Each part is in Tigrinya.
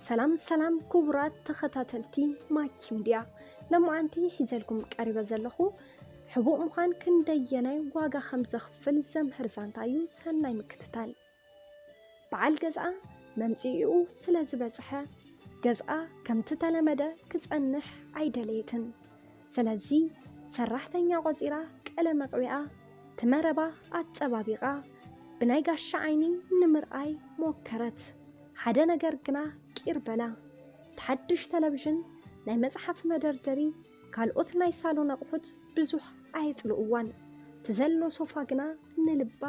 ሰላም ሰላም ክቡራት ተኸታተልቲ ማኪ ሚድያ፣ ለማዓንቲ ሒዘልኩም ቀሪበ ዘለኹ ሕቡእ ምዃን ክንደየናይ ዋጋ ከም ዘኽፍል ዘምህር ዛንታ እዩ። ሰናይ ምክትታል። በዓል ገዝኣ መምጽኢኡ ስለ ዝበጽሐ፣ ገዝኣ ከምቲ ተለመደ ክጸንሕ ኣይደለየትን። ስለዚ ሰራሕተኛ ቆጺራ፣ ቀለም ኣቕቢኣ፣ እቲ መረባ ኣጸባቢቓ፣ ብናይ ጋሻ ዓይኒ ንምርኣይ ሞከረት። ሓደ ነገር ግና ቂር በላ። እቲ ሓድሽ ተለቪዥን፣ ናይ መጽሓፍ መደርደሪ፣ ካልኦት ናይ ሳሎን ኣቑሑት ብዙሕ ኣየጽልእዋን። እቲ ዘሎ ሶፋ ግና ንልባ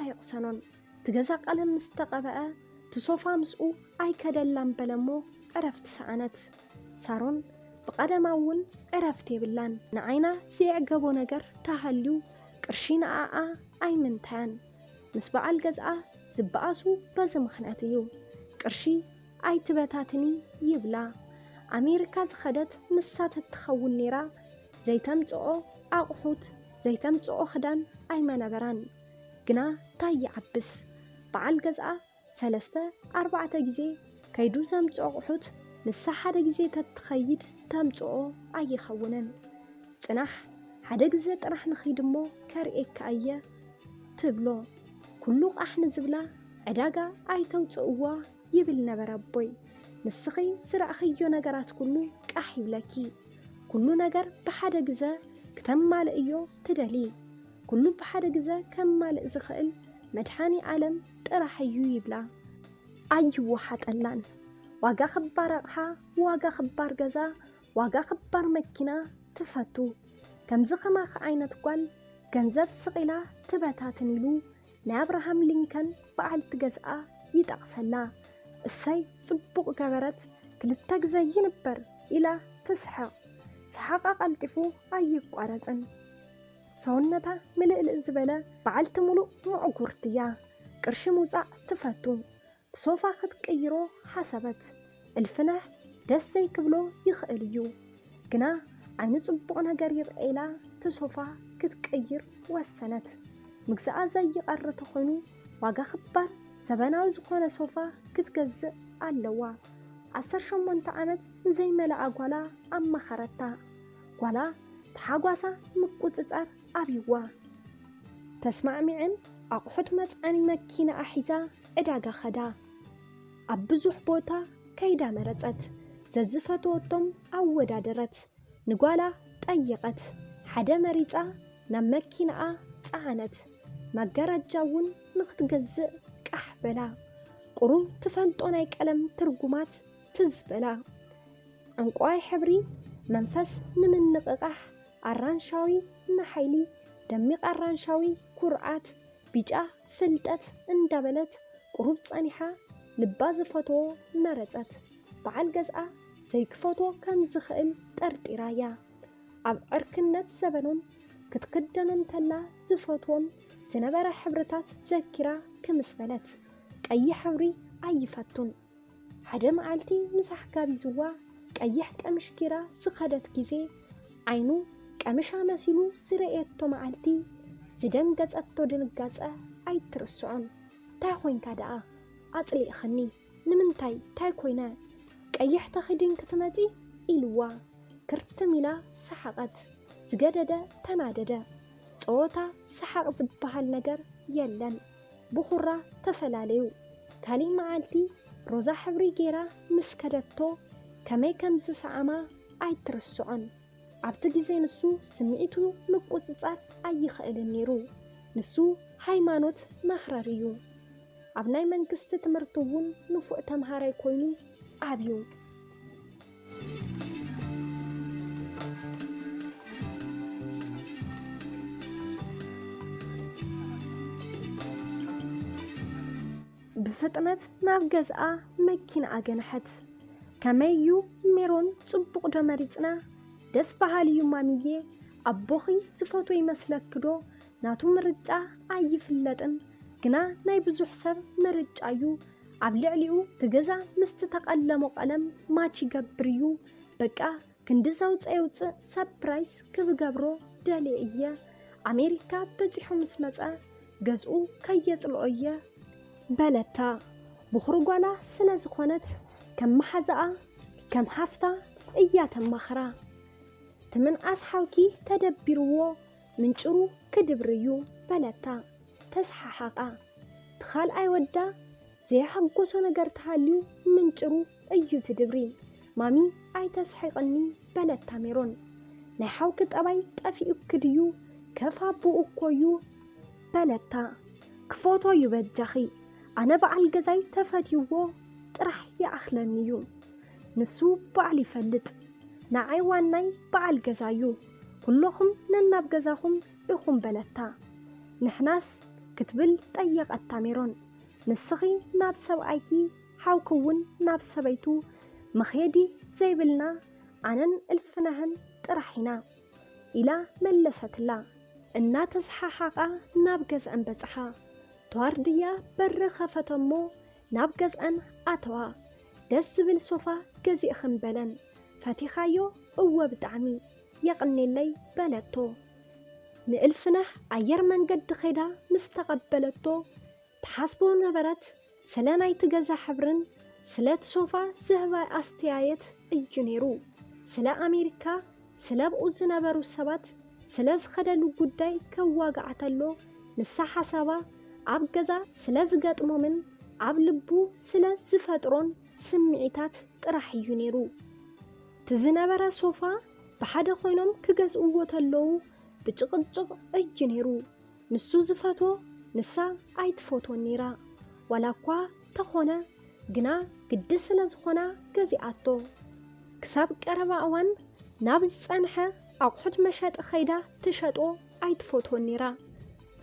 ኣየቕሰኖን። እቲ ገዛ ቀለም ምስ ተቐብአ፣ እቲ ሶፋ ምስኡ ኣይከደላን በለ እሞ ዕረፍቲ ሰኣነት። ሳሮን ብቐደማ እውን ዕረፍቲ የብላን። ንዓይና ዘየዕገቦ ነገር ተሃልዩ ቅርሺ ንዓኣ ኣይምንታያን። ምስ በዓል ገዝኣ ዝበኣሱ በዚ ምኽንያት እዩ። ቅርሺ ኣይትበታትኒ ይብላ። ኣሜሪካ ዝኸደት ንሳ ተትኸውን ነይራ ዘይተምጽኦ ኣቑሑት፣ ዘይተምጽኦ ክዳን ኣይመነበራን። ግና ታይ ይዓብስ፣ በዓል ገዝኣ ሰለስተ ኣርባዕተ ግዜ ከይዱ ዘምጽኦ ኣቑሑት ንሳ ሓደ ግዜ ተትኸይድ ተምጽኦ ኣይኸውንን። ጽናሕ፣ ሓደ ግዜ ጥራሕ ንኺድ እሞ ከርእየካ እየ ትብሎ። ኩሉ ቃሕ ንዝብላ ዕዳጋ ኣይተውጽእዋ ይብል ነበረ ኣቦይ። ንስኺ ዝረኣኽዮ ነገራት ኩሉ ቃሕ ይብለኪ። ኩሉ ነገር ብሓደ ግዘ ክተማልእዮ ትደሊ። ኩሉ ብሓደ ግዘ ከማልእ ዝኽእል መድሓኒ ኣለም ጥራሕ እዩ ይብላ። ኣይወሓጠላን። ዋጋ ክባር ኣቕሓ፣ ዋጋ ክባር ገዛ፣ ዋጋ ክባር መኪና ትፈቱ። ከምዚ ከማኺ ዓይነት ጓል ገንዘብ ስቕ ኢላ ትበታትን ኢሉ ናይ ኣብርሃም ሊንከን በዓልቲ ገዝኣ ይጠቕሰላ። እሰይ ጽቡቕ ገበረት፣ ክልተ ግዘ ይንበር ኢላ ትስሕቕ። ሰሓቓ ቀልጢፉ ኣይቋረጽን። ሰውነታ ምልእልእ ዝበለ በዓልቲ ሙሉእ ምዕጉርት እያ። ቅርሺ ምውጻእ ትፈቱ። ሶፋ ክትቅይሮ ሓሰበት። እልፍነህ ደስ ዘይክብሎ ይኽእል እዩ፣ ግና ዓይኑ ጽቡቕ ነገር ይርኤላ እቲ ሶፋ ክትቅይር ወሰነት። ምግዛኣ ዘይቐሪ ተኾይኑ ዋጋ ክባር ዘበናዊ ዝኾነ ሶፋ ክትገዝእ ኣለዋ። ዓሰርተ ሸሞንተ ዓመት ንዘይመልኣ ጓላ ኣማኸረታ። ጓላ ተሓጓሳ ምቁጽጻር ኣብይዋ። ተስማዕሚዐን ኣቑሑት መጽዓኒ መኪናኣ ሒዛ ዕዳጋ ኸዳ። ኣብ ብዙሕ ቦታ ከይዳ መረጸት፣ ዘዝፈተወቶም ኣወዳደረት፣ ንጓላ ጠየቐት። ሓደ መሪጻ ናብ መኪናኣ ጸዓነት። መጋረጃ እውን ንኽትገዝእ ቃሕ በላ። ቁሩብ ትፈልጦ ናይ ቀለም ትርጉማት ትዝ በላ። ዕንቋይ ሕብሪ መንፈስ ንምንቕቓሕ፣ ኣራንሻዊ ንሓይሊ፣ ደሚቕ ኣራንሻዊ ኩርዓት፣ ቢጫ ፍልጠት እንዳበለት ቁሩብ ጸኒሓ ልባ ዝፈትዎ መረጸት። በዓል ገዝኣ ዘይክፈትዎ ከም ዝኽእል ጠርጢራ እያ። ኣብ ዕርክነት ዘበኖም ክትክደኖም ተላ ዝፈትዎም ዝነበረ ሕብርታት ዘኪራ ክምስ በለት። ቀይሕ ሕብሪ ኣይፈቱን። ሓደ መዓልቲ ምሳሕ ጋቢዝዋ ቀይሕ ቀምሽ ጌራ ዝኸደት ግዜ፣ ዓይኑ ቀምሻ መሲሉ ዝረእየቶ መዓልቲ ዝደንገጸቶ ድንጋጸ ኣይትርስዖን። "ታይ ኾይንካ ደኣ? ኣጽሊእኽኒ። ንምንታይ? ታይ ኮይነ? ቀይሕ ተኺዲንኪ ትመጺ?" ኢልዋ። ክርትም ኢላ ሰሓቐት። ዝገደደ ተናደደ። ጸወታ ሰሓቕ ዝበሃል ነገር የለን። ብኹራ ተፈላለዩ። ካሊእ መዓልቲ ሮዛ ሕብሪ ጌራ ምስ ከደቶ ከመይ ከም ዝሰዓማ ኣይትርስዖን። ኣብቲ ግዜ ንሱ ስምዒቱ ምቁጽጻር ኣይኽእልን ነይሩ። ንሱ ሃይማኖት መኽረር እዩ። ኣብ ናይ መንግስቲ ትምህርቲ እውን ንፉዕ ተምሃራይ ኮይኑ ዓብዩ። ብፍጥነት ናብ ገዝኣ መኪና ኣገንሐት። "ከመይ እዩ ሜሮን፣ ጽቡቕ ዶ መሪጽና?" "ደስ በሃሊ እዩ ማሚዬ። ኣቦኺ ዝፈትዎ ይመስለኪ ዶ?" "ናቱ ምርጫ ኣይፍለጥን፣ ግና ናይ ብዙሕ ሰብ ምርጫ እዩ። ኣብ ልዕሊኡ እቲ ገዛ ምስቲ ተቐለሞ ቀለም ማች ይገብር እዩ። በቃ ክንዲ ዘውፅእ የውፅእ፣ ሰርፕራይዝ ክብገብሮ ደልየ እየ። ኣሜሪካ በፂሑ ምስ መፀ ገዝኡ ከየፅልኦ እየ" በለታ። ብኹሪ ጓላ ስለ ዝኾነት ከም መሓዛኣ ከም ሓፍታ እያ ተማኽራ። እቲ ምንኣስ ሓውኪ ተደቢርዎ ምንጭሩ ክድብር እዩ በለታ ተስሓሓቓ። እቲ ካልኣይ ወዳ ዘየሓጎሶ ነገር ተሃልዩ ምንጭሩ እዩ ዝድብሪ። ማሚ ኣይተስሒቕኒ በለታ ሜሮን። ናይ ሓውኪ ጠባይ ጠፊኡኪ ድዩ? ከፍ ኣቦኡ እኮ እዩ በለታ። ክፎቶ እዩ በጃኺ። ኣነ በዓል ገዛይ ተፈትይዎ ጥራሕ ይኣኽለኒ እዩ። ንሱ በዓል ይፈልጥ። ንዓይ ዋናይ በዓል ገዛ እዩ። ኩለኹም ነናብ ገዛኹም ኢኹም በለታ። ንሕናስ ክትብል ጠየቐታ ሜሮን። ንስኺ ናብ ሰብኣይኪ ሓውኪ እውን ናብ ሰበይቱ መኼዲ ዘይብልና ኣነን እልፍነህን ጥራሕ ኢና ኢላ መለሰትላ። እናተሰሓሓቓ ናብ ገዝአን በጽሓ። ተዋርድያ በሪ ኸፈተሞ ናብ ገዝአን ኣተዋ። ደስ ዝብል ሶፋ ገዚእኽን በለን። ፈቲኻዮ? እወ ብጣዕሚ። የቕኔለይ በለቶ። ንእልፍነህ ኣየር መንገዲ ኸይዳ ምስ ተቐበለቶ ትሓስቦ ነበረት። ስለ ናይቲ ገዛ ሕብርን ስለ እቲ ሶፋ ዝህባ ኣስተያየት እዩ ነይሩ። ስለ ኣሜሪካ፣ ስለ ብኡ ዝነበሩ ሰባት፣ ስለ ዝኸደሉ ጉዳይ ከዋግዓ ተሎ ንሳ ሓሳባ ኣብ ገዛ ስለ ዝገጥሞምን ኣብ ልቡ ስለ ዝፈጥሮን ስምዒታት ጥራሕ እዩ ነይሩ። እቲ ዝነበረ ሶፋ ብሓደ ኮይኖም ክገዝእዎ ተለዉ ብጭቕጭቕ እዩ ነይሩ። ንሱ ዝፈትዎ ንሳ ኣይትፈትዎን ነይራ። ዋላ እኳ ተኾነ ግና ግዲ ስለ ዝኾና ገዚኣቶ። ክሳብ ቀረባ እዋን ናብ ዝጸንሐ ኣቑሑት መሸጢ ኸይዳ ትሸጦ ኣይትፈትዎን ነይራ።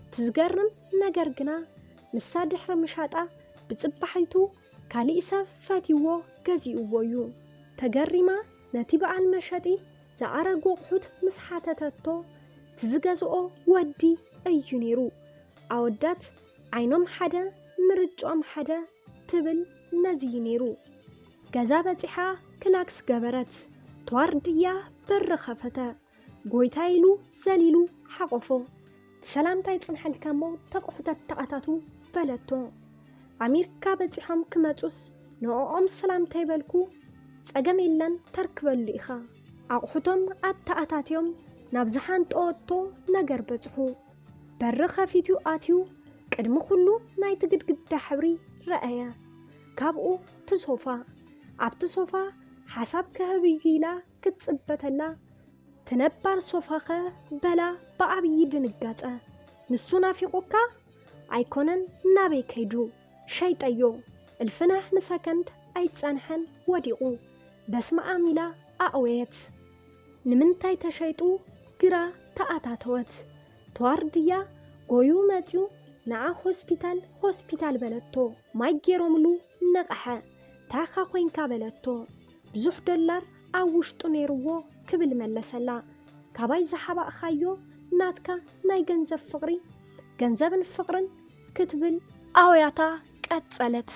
እቲ ዝገርም ነገር ግና ንሳ ድሕሪ ምሻጣ ብጽባሒቱ ካሊእ ሰብ ፈትይዎ ገዚእዎ እዩ። ተገሪማ ነቲ በዓል መሸጢ ዝኣረጉ ኣቑሑት ምስ ሓተተቶ እቲ ዝገዝኦ ወዲ እዩ ነይሩ። ኣወዳት ዓይኖም ሓደ ምርጫኦም ሓደ ትብል ነዚ እዩ ነይሩ። ገዛ በጺሓ ክላክስ ገበረት። ተዋርድያ በሪ ኸፈተ። ጎይታ ኢሉ ዘሊሉ ሓቖፎ። ሰላምታ ይጽንሐልካ እሞ ተቕሑተት ተኣታቱ በለቶ። ኣሜሪካ በጺሖም ክመጹስ ንዕኦም ሰላምታ ይበልኩ። ጸገም የለን ተርክበሉ ኢኻ። ኣቑሑቶም ኣተኣታትዮም ናብ ዝሓንጠወቶ ነገር በጽሑ። በሪ ኸፊቱ ኣትዩ ቅድሚ ኩሉ ናይቲ ግድግዳ ሕብሪ ረኣየ። ካብኡ እቲ ሶፋ። ኣብቲ ሶፋ ሓሳብ ክህብ እዩ ኢላ ክትጽበተላ ትነባር ሶፋኸ በላ ብዓብዪ ድንጋጸ። ንሱ ናፊቑካ? ኣይኮነን ናበይ ከይዱ? ሸይጠዮ። እልፍነህ ንሰከንድ ኣይጸንሐን ወዲቑ። በስመኣም ኢላ ኣእወየት። ንምንታይ ተሸይጡ ግራ ተኣታተወት። ተዋርድያ ጎዩ መጺኡ ንዓ ሆስፒታል ሆስፒታል በለቶ። ማይ ጌሮምሉ ነቐሐ። ታኻ ኮይንካ በለቶ። ብዙሕ ዶላር ኣብ ውሽጡ ነይርዎ ክብል መለሰላ። ካባይ ዝሓባእኻዮ ናትካ ናይ ገንዘብ ፍቕሪ፣ ገንዘብን ፍቕርን ክትብል ኣውያታ ቀጸለት።